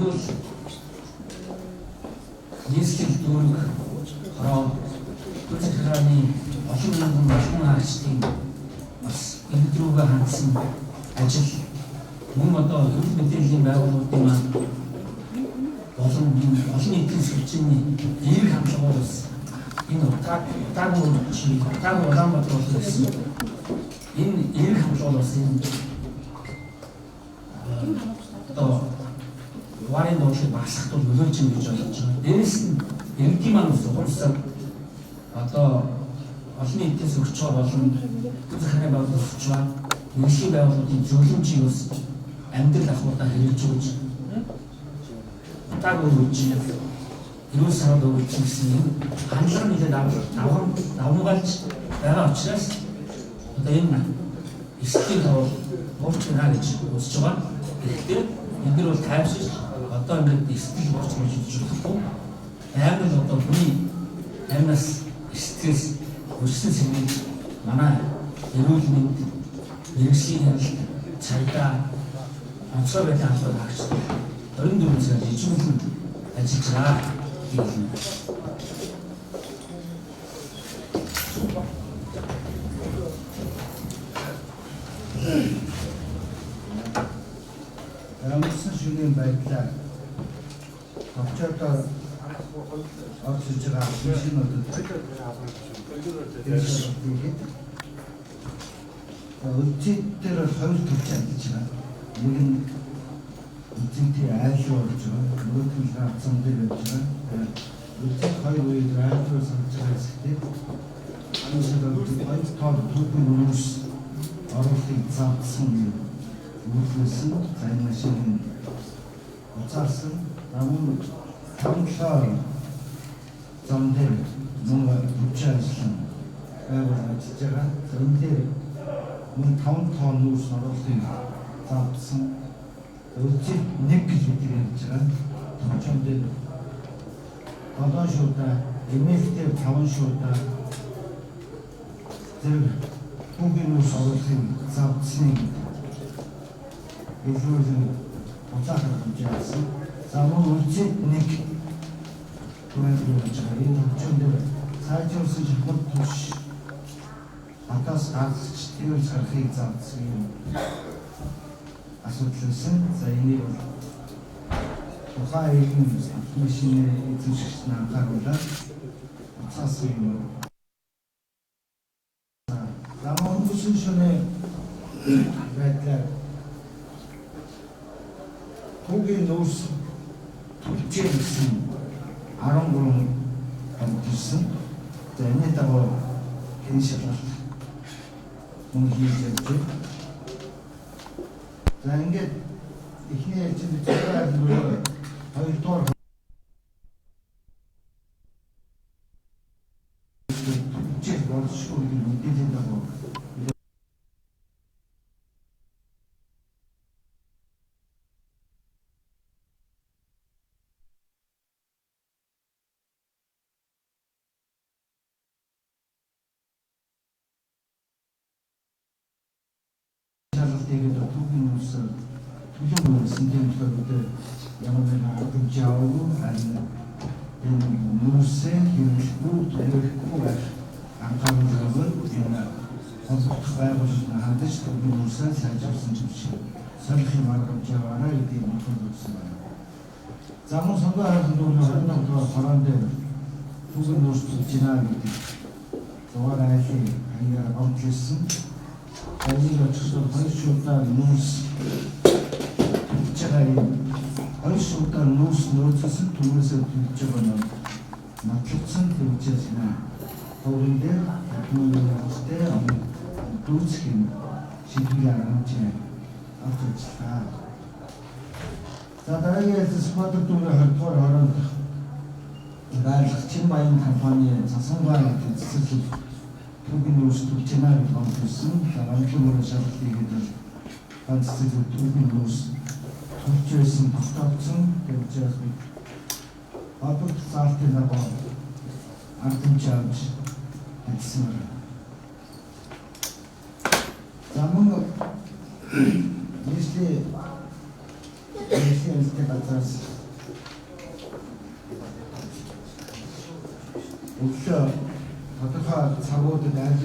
Энэ бол нийслэл дүүрэг хороо төв захиргааны олон мянган олон хаагчдын бас энэ рүүгээ хандсан ажил мөн одоо эрүүл мэдээллийн байгууллагуудын маань болон энэ олон нийтийн сүлжээний эерэг хандлага бас энэ удаагүй удаагүй Улаанбаатар болсон гэсэн энэ эерэг хандлага бас энэ одоо дугаарын дуудлыг багасгах тул нөлөөлж юм гэж ойлгож байгаа. Дээрээс нь иргэдийн маань бас угуурсан одоо олон нийтээс өгч байгаа болон төв захиргааны байгууллага өгч байгаа мэргэжлийн байгууллагуудын зөвлөмжийг бас амьдрал ахуйдаа хэрэгжүүлж удаагүй өгч эрүүл сарууд өгч гэсэн энэ хандлага нэлээд давамгайлж байгаа учраас одоо энэ эрсдлийн тоо буурч байна гэж үзэж байгаа. Тэгэхдээ бид нар бол тайвширч одоо ингээд эрсдэл буурч гэж үзэж болохгүй. Амар л одоо хүний амнаас эрсдлээс өссөн сэргийг манай эрүүл мэнд мэргэжлийн хяналт цагдаа онцгой байдлын халуун хаагчид 24 цагаар жижигхэн ажиллаж байгаа гэж хэлнэ. Өнгөрсөн шөнийн байдлаар товчоодоор орж иж байгаа машинуудад хийгээд Өлзий дээр бол хоёр төвч ажиллаж байгаа. Нэг нь Өлзийний айл руу орж байгаа. Нөгөөх нь зам дээр явж байгаа. Өлзий хоёр үеэр айл руу сандж байгаа хэсэгтээ хоёр тоо түүхэн нүүрс оруулахыг заасан юм үйлдэлсэн. За энэ машин буцаасан. За мөн 5-7 зам дээр мөн төвч ажиллан байгууллага ажиллаж байгаа. За энэ дээр мөн 5 тонн нүүрс оруулахыг заасан. Өлзий 1 гэж бид ярьж байгаа. Товчон дээр 7 шуудаа, эмээл дээр 5 шуудаа зэрэг түүхийн нүүрс оруулахыг заавдсны илрүүлэн буцаах хэмжээ авсан. За мөн Өлзий 1 түрээнд явж байгаа. Энэ товчон дээр сайжруулсан шахмат түвш хатаас гаргаж тэрүүл гаргахыг заавдсан юм асуудал байсан. За энийг бол тухайн иргэн автомашины эзэмшигч нь анхааруулаад буцаасан юм. За мөн өнгөрсөн шөнө байдлаар түүгийн нүүрс түлжээ гэсэн 13 хамтарсан. За энэ дагуу хэн шалгалт мөн хийж явж байна. За ингээд эхний ээлжинд зураг нөгөө хоёрдугаар түлжээ болшгүй гэдэг мэдээллийн дагуу шалгалт хийгээд түүхийн нүүрс төлөв нүүрсэн тийм болохоор бид ямар нэгэн арга хэмжээ аваагүй, харин энэ нүүрсээ хэрэглэхгүй, төлөхгүй байх анхааруулга энэ холбогдох байгууллагад хандаж түүхийн нүүрсээ сайжруулсан юм шиг солих арга хэмжээ аваарай гэдгийг мэдүүлсэн өгсөн байна. За мөн сонгон харсан дүүрний 25 дугаар хорон дээр түүхийн нүүрс төлж байна гэдэг дугаар айлын хаягаар гомдлсон. Энийг очихсон хоёр шуудаа нүүрс төлж байгаа юм. Хоёр шуудаа нүүрс нөөцсөн түүнээсээ төлж байгаа нь нотлогдсон төвчээс нэ. Хувин дээр технологийн явцтай дүүцэх юм шийдвэрийн арга хэмжээ авч ажиллаа. За дараагийн ээлжид Сүхбаатар дүүрийн 20 дугаар хороонд байрлах Чин Баян компани Цасангаа гэдэг цэцэрлэг түүхийн нүүрс төлж байна гэж гомдсон. За гомдлон мөрөн шалгалт хийгээд бол ганц цэцэрлэг түүхийн нүүрс төлж байсан тогтоогдсон. Тэр учраас бид холбогдох заалтын дагуу арга хэмжээ авч ажилласан байна. За мөн нийслэлийн Мэргэжлийн хяналтын газраас өглөө тодорхой цагуудад айл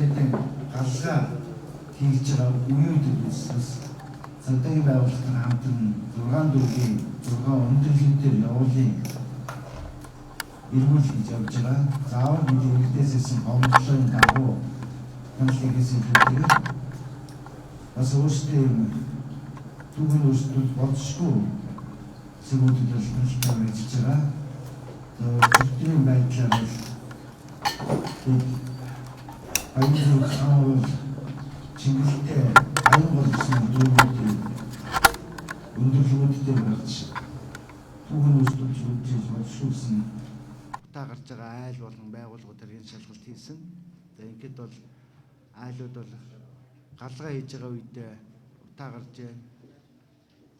галгаа хийж байгаа үеүүдэд үүсгэс цагдаагийн байгууллагатай хамтран 6 дүүргийн 6 өндөрлөгтөр явуулын эргүүл хийж явж байгаа. Заавал бид иргэдээс ирсэн гомдлын дагуу хяналт хийхээс илүүтэйгээр бас өөрсдөө юм түүхэн өөрсдөө болцсохгүй зэгүүдэд бол хяналттай ажиллаж байгаа. Зөвхөн байдлаар бол бид аюул хаан чиглэлтэй аюул болсон дүүргүүдийн өндөрлөгүүдтэй гарч түүхэн өөрсдөө шүүмжиж боловсруулсан утаа гарч байгаа айл болон байгууллагуудаар энэ шалгалт хийсэн. За ингээд бол айлууд бол галгаа хийж байгаа үедээ утаа гарч байна.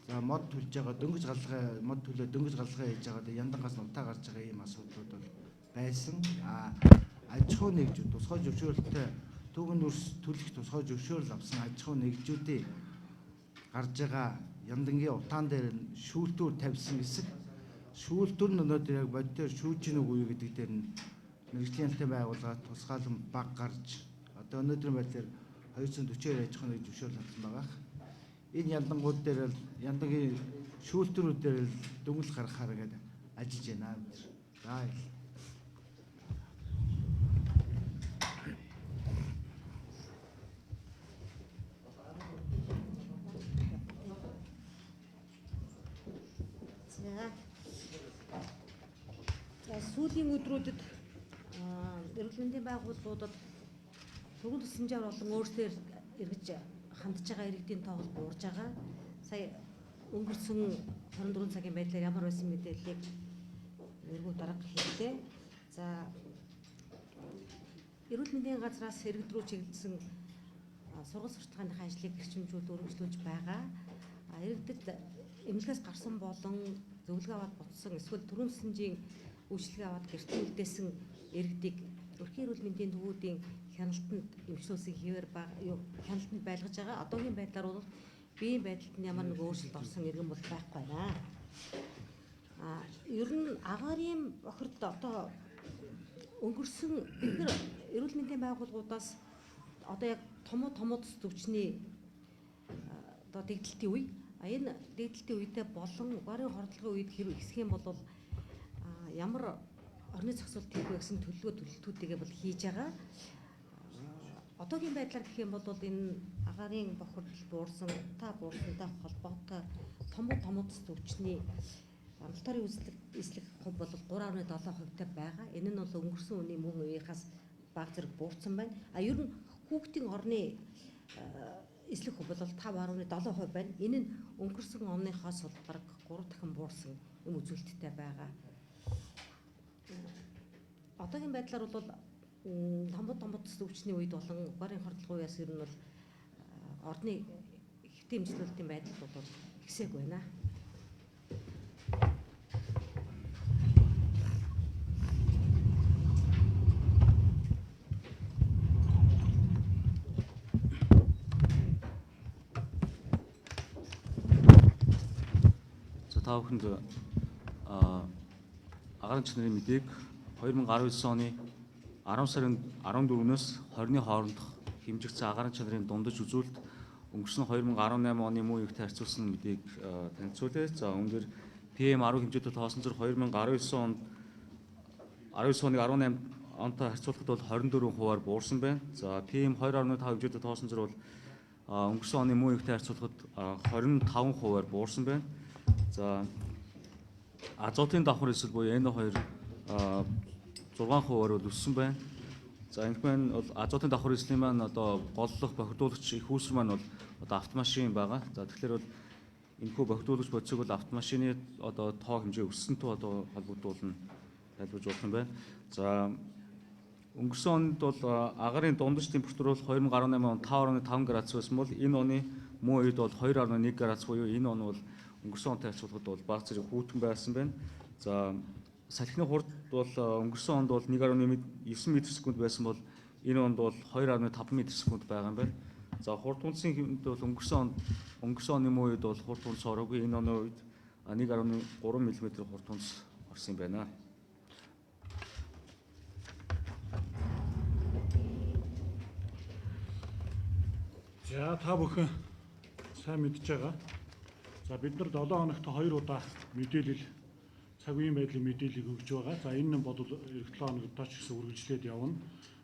За мод түлж байгаа дөнгөж галгаа мод түлээ дөнгөж галгаа хийж байгаа яндангаас нь утаа гарч байгаа ийм асуудлууд бол байсан. А аж ахуй нэгжүүд тусгай зөвшөөрөлтөй түүхэн нүрс түлэх тусгай зөвшөөрөл авсан аж ахуй нэгжүүдийн гарч байгаа яндангийн утаан дээр нь шүүлтүүр тавьсан хэсэг шүүлтүүр нь өнөөдөр яг боддоор шүүж гин үгүй юу гэдэг дээр нь мэргэжлийн хяналтын байгууллага тусгаалan баг гарч одоо өнөөдрийн байдлаар 242 аж ахуйн нэг зөвшөөрөл авсан байгаа. Энэ яндангууд дээр л яндангийн шүүлтүүрүүд дээр л дүнэл гаргахаар ингээд ажиллаж байна бид нар. За баярлалаа. За сүүлийн өдрүүдэд эрүүл мэндийн байгууллагуудад түргэн тусламжаар болон өөрсдөр эргэж хандж байгаа иргэдийн тоо бол буурж байгаа. Сая өнгөрсөн 24 цагийн байдлаар ямар байсан мэдээллийг эргүү дарга хэллээ. За эрүүл мэндийн газраас иргэд рүү чиглэсэн сургалт сурталчилгааныхаа ажлыг эрчимжүүлж өргөжлүүлж байгаа. Иргэдэд эмнэлгээс гарсан болон зөвлөгөө аваад буцсан эсвэл түргэн тусламжийн үйлчилгээ аваад гэртээ үлдээсэн иргэдийг өрхийн эрүүл мэндийн төвүүдийн хяналтанд эмчлүүлсэн хэвээр хяналтанд байлгаж байгаа. Одоогийн байдлаар бол биеийн байдалд нь ямар нэг өөрчлөлт орсон иргэн бол байхгүй байна. Ер нь агаарын бохирдол одоо өнгөрсөн бид нар эрүүл мэндийн байгууллагуудаас одоо яг томууд төвчний одоо дэгдэлтийн үе. Энэ дэгдэлтийн үедээ болон гарын хордлогын үед хэрэг ихсэх юм бол ямар орны зохицуулалт хийх вэ гэсэн төлөвлөгөө төлөлтүүдийгээ бол хийж байгаа. Одоогийн байдлаар гэх юм бол энэ агаарын бохирдол буурсан, утаа буурсантай холбоотой томууд төвчний амбулаторийн эслэх хувь бол 3.7% байгаа. Энэ нь бол өнгөрсөн үеийн мөн үеийнхээс бага зэрэг буурсан байна. А ер нь хүүхдийн орны эслэх хувь бол 5.7% байна. Энэ нь өнгөрсөн оныхоос бол бараг 3 дахин буурсан юм үзүүлэлттэй байгаа. Одоогийн байдлаар бол томбод төвчний үед болон гарын хордлогын үеэс ер нь бол орны хэвтээ эмчлүүлэлтийн байдалд бол ихсээг байна. За та бүхэнд агарын чанарын мэдээг 2019 оны 10 сарын 14-өөс 20-ны хоорондох хэмжигдсэн агарын чанарын дундаж үзүүлэлт өнгөрсөн 2018 оны мөн үеигтэй харьцуулсан мэдээг танилцуулъя. За үүн дээр PM10 хэмжээтэй тоосон зэрэг 2019 онд 19 оныг 18 онтой харьцуулахад бол 24% буурсан байна. За PM2.5 хэмжээтэй тоосон зэрэг бол өнгөрсөн оны мөн үеигтэй харьцуулахад 25% буурсан байна. За азотын давхар эсэл буюу NO2 6% бол өссөн байна. За энэ маань бол азотын давхар эслийн маань одоо голлох бохирдуулагч их үүсвэр маань бол одоо автомашин байгаа. За тэгэхээр бол энэхүү бохирдуулагч бодисыг бол автомашины одоо тоо хэмжээ өссөнтэй одоо холбогдуулна тайлбарж болох юм байна. За өнгөрсөн онд бол агарын дундаж температур бол 2018 онд 5.5 градус байсан бол энэ оны мөн үед бол 2.1 градус буюу энэ он бол өнгөрсөн онтой харьцуулахад бол бага зэрэг хүйтэн байсан байна. За салхины хурд бол өнгөрсөн онд бол 1.9 м/секунд байсан бол энэ онд бол 2.5 м/секунд байгаа юм байна. За хурд хүнсийн хэмжээнд бол өнгөрсөн оны мөн үед бол хурд хүнс ороогүй, энэ оны үед 1.3 мм хурд тунц орсон юм байна. За та бүхэн сайн мэдж байгаа. За бид нар 7 хоногт 2 удаа мэдээлэл цаг үеийн байдлын мэдээллийг өгж байгаа. За энэ нь бол эх 7 хоногт ч гэсэн үргэлжлээд явна.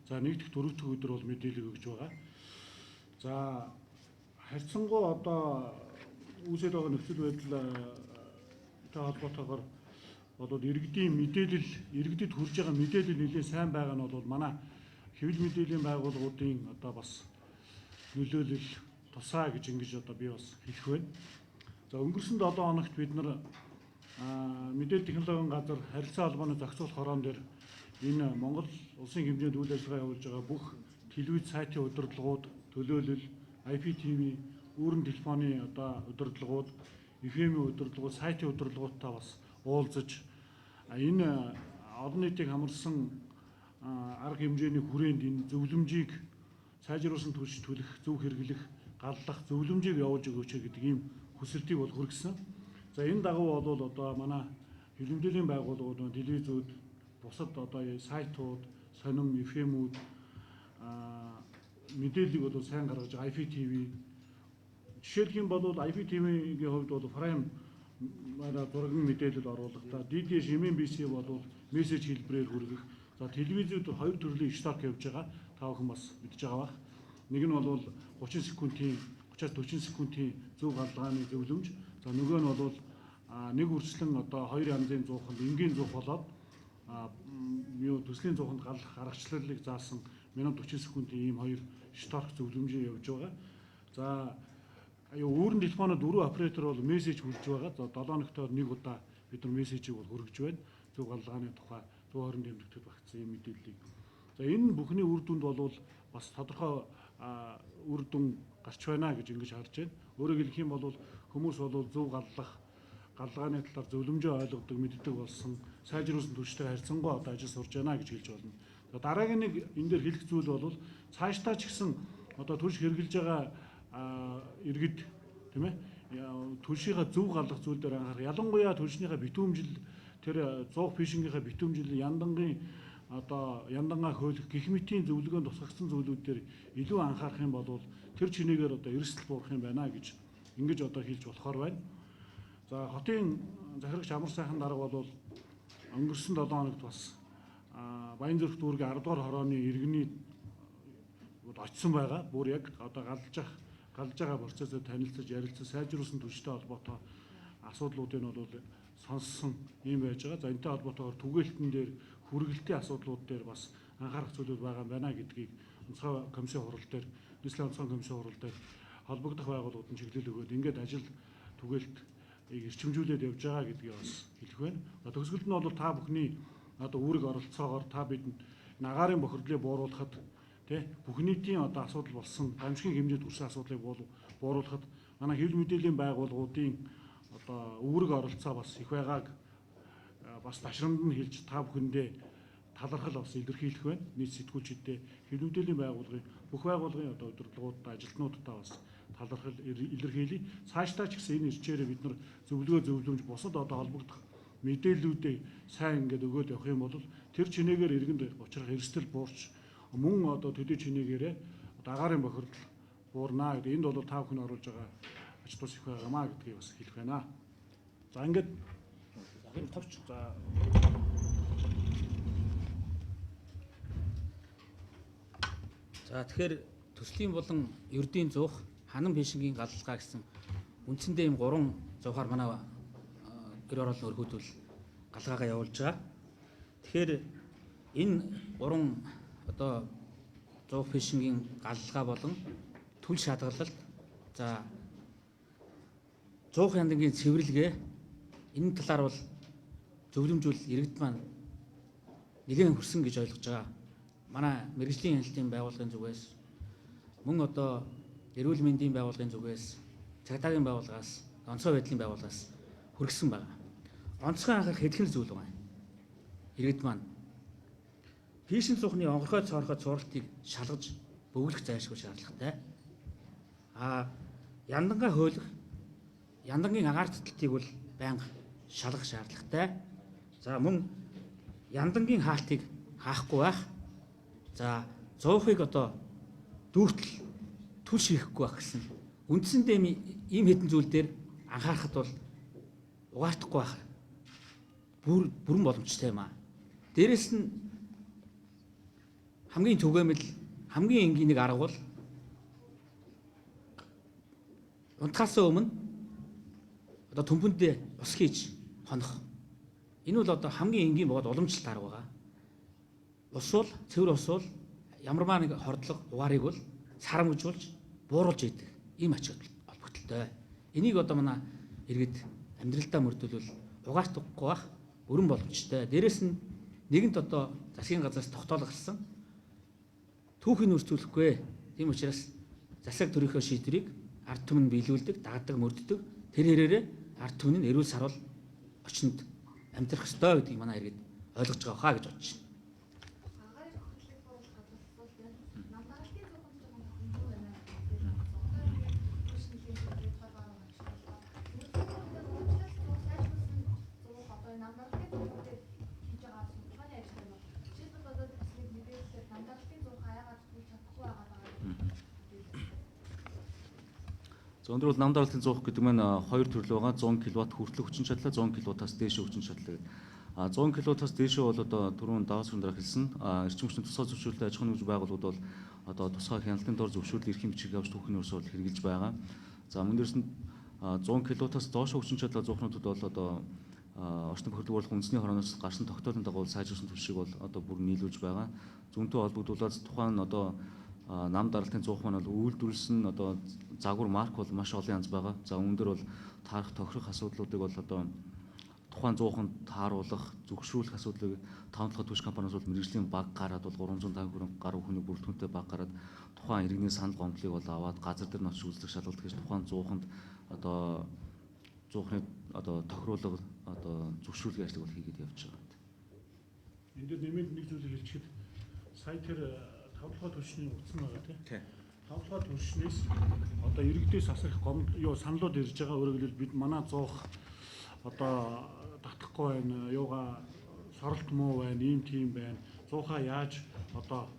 За нэг дэх дөрөв дэх өдөр бол мэдээлэл өгж байгаа. За харьцангуй одоо үүсээд байгаа нөхцөл байдалтай холбоотойгоор бол иргэдийн мэдээлэл, иргэдэд хүрж байгаа мэдээлэл нэлээд сайн байгаа нь бол манай хэвлэл мэдээллийн байгууллагуудын одоо бас нөлөөлөл тусаа гэж ингэж одоо би бас хэлэх байна. За өнгөрсөн 7 хоногт бид нар мэдээлэл технологийн газар харилцаа холбооны зохицуулах хороон дээр энэ Монгол улсын хэмжээнд үйл ажиллагаа явуулж байгаа бүх телевиз сайтын удирдлагууд, төлөөлөл, IPTV, үүрэн телефоны одоо удирдлагууд, FM-ийн удирдлагууд, сайтын удирдлагуудтай бас уулзаж энэ олон нийтийг хамарсан арга хэмжээний хүрээнд энэ зөвлөмжийг сайжруулсан түлш төлөх, зөв хэрэглэх, галлах зөвлөмжийг явуулж өгөөч гэдэг ийм хүсэлтийг бол хүргэсэн. За энэ дагуу бол одоо манай хэвлэмжлийн байгууллагууд, телевизүүд, бусад одоо сайтууд, сонин FM-үүд мэдээллийг бол сайн гаргаж байгаа IPTV. Жишээлх юм бол IPTV-ийн хувьд бол Prime манай зургийн мэдээлэл оруулахдаа DDS MMBC бол мессеж хэлбэрээр хүргэх. За телевизүүд хоёр төрлийн штак явж байгаа. Та бүхэн бас мэдж байгаа бах. Нэг нь бол 30 секундын 30-аас 40 секундын зөв гарлагын зөвлөмж. За нөгөө нь бол нэг үрчлэн одоо хоёр янзын зууханд энгийн зуух болоод юу төслийн зууханд галах аргачлалыг заасан минут 40 секундын ийм хоёр шторх зөвлөмжийн явж байгаа. За аюу үүрэн телефонод дөрвөн оператор бол мессеж хүрж байгаа. За 7 хоногтоор нэг удаа бид нар мессежийг бол хүргэж байна. Зөв галлагын тухай 120 тэмдэгтэд багтсан ийм мэдээллийг. За энэ бүхний үр дүнд бол бас тодорхой үр дүн гарч байна гэж ингэж харж байна. Өөрөөр хэлэх юм бол хүмүүс бол зөв галлах галлагын талаар зөвлөмжөө ойлгодог, мэддэг болсон, сайжруулсан түвштэй харьцангуй одоо ажил сурж байна гэж хэлж болно. За дараагийн нэг энэ дээр хэлэх зүйл бол цаашдаа ч гэсэн одоо түлш хэрэгжилж байгаа иргэд тийм түлшийнхаа зөв галлах зүйл дээр анхаарах. Ялангуяа түлшнийхээ битүүмжил тэр 100 фишингийнхаа битүүмжил яндангийн одоо яндангаа хөөлөх гих мэтийн зөвлөгөөнд тусгагдсан зүйлүүд дээр илүү анхаарах юм бол тэр чинээгээр одоо эрсдэл буурах юм байна гэж ингэж одоо хэлж болохоор байна. За хотын захирагч Амар сайхан дарга бол өнгөрсөн 7 хоногт бас Баянзүрх дүүргийн 10 дугаар хорооны иргэний очсон байгаа. Бүр яг одоо галж байгаа процессыг танилцаж, ярилцаж, сайжруулсан түвштэй холбоотой асуудлуудыг нь бол сонссон юм байж байгаа. За энэтэй холбоотойгоор түгээлтэн дээр хүргэлтийн асуудлууд дээр бас анхаарах зүйлүүд байгаа юм байна гэдгийг онцгой комиссийн хурал дээр, нийслэлийн онцгой комиссийн хурал дээр холбогдох байгууллагууд нь чиглэл өгөөд ингээд ажил түгээлт эрчимжүүлээд явж байгаа гэдгийг бас хэлэх байна. Төгсгөлд нь бол та бүхний одоо үүрэг оролцоогоор та бидэнд агаарын бохирдлыг бууруулахад тий бүх нийтийн одоо асуудал болсон гамшигын хэмжээнд хүрсэн асуудлыг бууруулахад манай хэвлэл мэдээллийн байгууллагуудын одоо үүрэг оролцоо бас их байгааг бас ташрамд нь хэлж та бүхэндээ талархал бас илэрхийлэх байна. Нийт сэтгүүлчдэд хэвлэл мэдээллийн байгууллагын бүх байгууллагын одоо удирдлагуудад ажилтнуудтай бас талархал илэрхийлье. Цаашдаа ч гэсэн энэ эрчээрээ бид нар зөвлөгөө зөвлөмж бусад одоо холбогдох мэдээллүүдээ сайн ингээд өгөөд явах юм бол тэр чинээгээр иргэнд учрах эрсдэл буурч мөн одоо төдий чинээгээрээ одоо агаарын бохирдол буурнаа гэдэг энд бол та бүхэн оруулж байгаа ач тус их байгаамаа гэдгийг бас хэлэх байна. За ингээд товч за За тэгэхээр төслийн болон ердийн зуух ханан фишингийн галлага гэсэн үндсэндээ ийм гурван зуухаар манай гэр хорооллын өрхүүд бол галгаагаа явуулж байгаа. Тэгэхээр энэ гурван одоо зуух фишингийн галлага болон түл шалгалалт за зуух яндангийн цэвэрлэгээ энэ талаар бол зөвлөмжүүл иргэд маань нэлээд хөрсөн гэж ойлгож байгаа. Манай мэргэжлийн хяналтын байгууллагын зүгээс мөн одоо эрүүл мэндийн байгууллагын зүгээс цагдаагийн байгууллагаас онцгой байдлын байгууллагаас хүргэсэн байна. Онцгой анхаарах хэдхэн зүйл байна. Иргэд маань фишинг цуухны онгорхой цоорхой цувралтыг шалгаж бөглөх зайлшгүй шаардлагатай. Яндангаа хөөлөх яндангийн агаар таталтыг бол байнга шалгах шаардлагатай. За мөн яндангийн хаалтыг хаахгүй байх. За зуухыг одоо дүүртэл түл ширэхгүй байх гэсэн. Үндсэндээ ийм хэдэн зүйл дээр анхаарахад бол угаартахгүй байх бүрэн боломжтой юм аа. Дээрэс нь хамгийн түгээмэл, хамгийн энгийн нэг арга бол унтахаас өмнө одоо төмпөндөө ус хийж хонох. Энэ бол одоо хамгийн энгийн бөгөөд уламжлалт арга байгаа. Ус бол цэвэр ус бол ямармаа нэг хордлого угаарыг бол сарамжуулж бууруулж идэг ийм ач холбогдолтой. Энийг одоо манай иргэд амьдралдаа мөрдөлвөл угаарт угахгүй байх бүрэн боломжтой. Дээрэс нь нэгэнт одоо засгийн газраас тогтоол гарсан түүхийн нүүрцүүлэхгүй. Тийм учраас засаг төрийнхөө шийдвэрийг ард түмэн биелүүлдэг, дагдаг, мөрддөг. Тэр хэрээрээ ард түмэн нь эрүүл саруул орчинд амьдрах ёстой гэдгийг манай иргэд ойлгож байгаа хаа гэж бодож байна. За өндөр бол нам даралтын зуух гэдэг маань хоёр төрөл байгаа. 100 кВт хүртэлх хүчин чадлаа, 100 кВт-аас дээш хүчин чадлаа гэдэг. А 100 кВт-аас дээшээ бол одоо түрүүн даваас дарах хэлсэн. Эрчим хүчний тусгай зөвшөөрлөд аж ахуйн нэгж байгууллагууд бол одоо тусгай хяналтын дор зөвшөөрөл эрхийн бичиг авч түүхийн нөөц бол хэрэгжилж байгаа. За мөн дээрс нь 100 кВт-аас доош хүчин чадлаа зуухнуудад бол одоо орчин бохирдлог болох үндэсний хорооноос гарсан тогтоолын дагуу сайжруулсан түвшийг бол одоо бүр нийлүүлж байгаа. Зүүнтэй холбогдуулаад тухайн одоо нам даралтын зуух маань бол үйлдвэрлэсэн одоо загвар марк бол маш олон янз байгаа. За үүн дээр бол таарах тохирох асуудлуудыг бол одоо тухайн зууханд тааруулах, зөвшөөрөх асуудлыг таван толгой түвш компаниас бол мэргэжлийн баг гараад бол 350 гаруй хүний бүрэлдэхүүнтэй баг гараад тухайн иргэний санал гомдлыг бол аваад газар дээр нь очиж үзлэг шалгалт хийж тухайн зууханд одоо зуухны одоо тохируулга одоо зөвшөөрлөгийн ажлыг бол хийгээд явж байгаа. Энд дээр нэмээд нэг зүйлийг хэлчихэд сая тэр тавлахаа түвшний утас нь байгаа тийм. Тавлахаа түвшнээс одоо иргэдээс асар их саналууд ирж байгаа. Өөрөөр хэлбэл бид манай зуух одоо татахгүй байна, юугаа соролт муу байна, ийм тийм байна. Зуухаа яаж одоо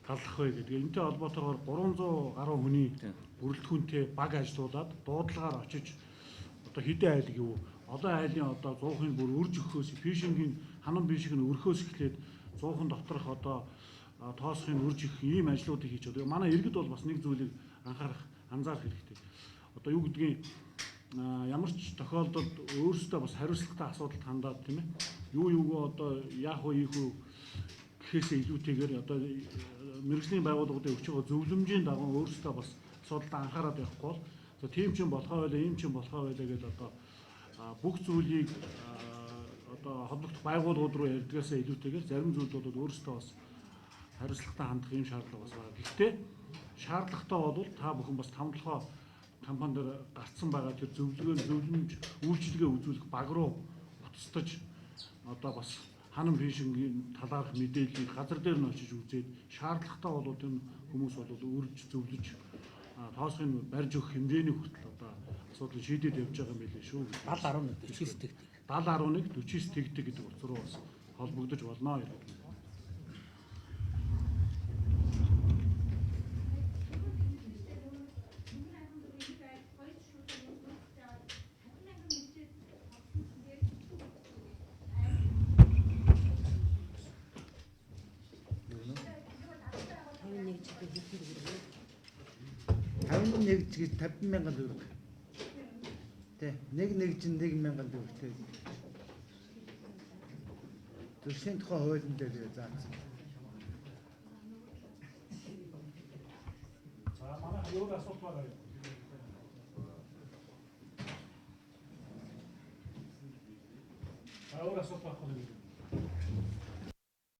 галлах вэ гэдэг. Энтэй холбоотойгоор 300 гаруй хүний бүрэлдэхүүнтэй баг ажиллуулад дуудлагаар очиж одоо хэдэн айл гэв. Олон айлын одоо зуухын бүр үрж өгөхөөс фишингийн ханан фишинг нь өрхөөс эхлээд зуухан доторх одоо тоосхын үрж их ийм ажлуудыг хийж байгаа. Манай иргэд бол бас нэг зүйлийг анхаарах, анзаарах хэрэгтэй. Одоо юу гэдгийг ямар ч тохиолдолд өөрсдөө бас хариуцлагатай асуудалд хандаад тийм ээ. Юу юугаа одоо яах вэ, ийх үү гэхээсээ илүүтэйгээр одоо мэргэжлийн байгууллагуудын өгч байгаа зөвлөмжийн дагуу өөрсдөө бас асуудалд анхаарат явахгүй бол за тийм ч юм болохоо байлаа, ийм ч юм болохоо байлаа гэдээ одоо бүх зүйлийг одоо холбогдох байгууллагууд руу ярьдгаасаа илүүтэйгээр зарим зүйлд бол өөрсдөө бас хариуцлагатай хандах ийм шаардлага бас байгаа. Гэхдээ шаардлагатай бол та бүхэн бас тавлахаа компани дээр гарцсан байгаа тэр зөвлөгөө, зөвлөмж, үйлчилгээ үзүүлэх баг руу утастаж одоо бас ханам фишингийн талаарх мэдээллийг газар дээр нь очиж үзээд шаардлагатай бол тэр хүмүүс бол үрж зөвлөж тоосхыг барьж өгөх хэмжээний хүртэл одоо асуудлыг шийдээд явж байгаа юм билээ шүү. 70.1 49 тэгдэг. 70.1 49 тэгдэг гэдэг утас руу бас холбогдож болно гэдэг. Нэг чигээр 50 мянган төгрөг. Тэ нэг чинь 1 мянган төгрөгтэй. Зөвшийн тухай хуулийн дээр заасан. За манай юу асуулт байгаа юу? За өөр асуулт байхгүй нэг.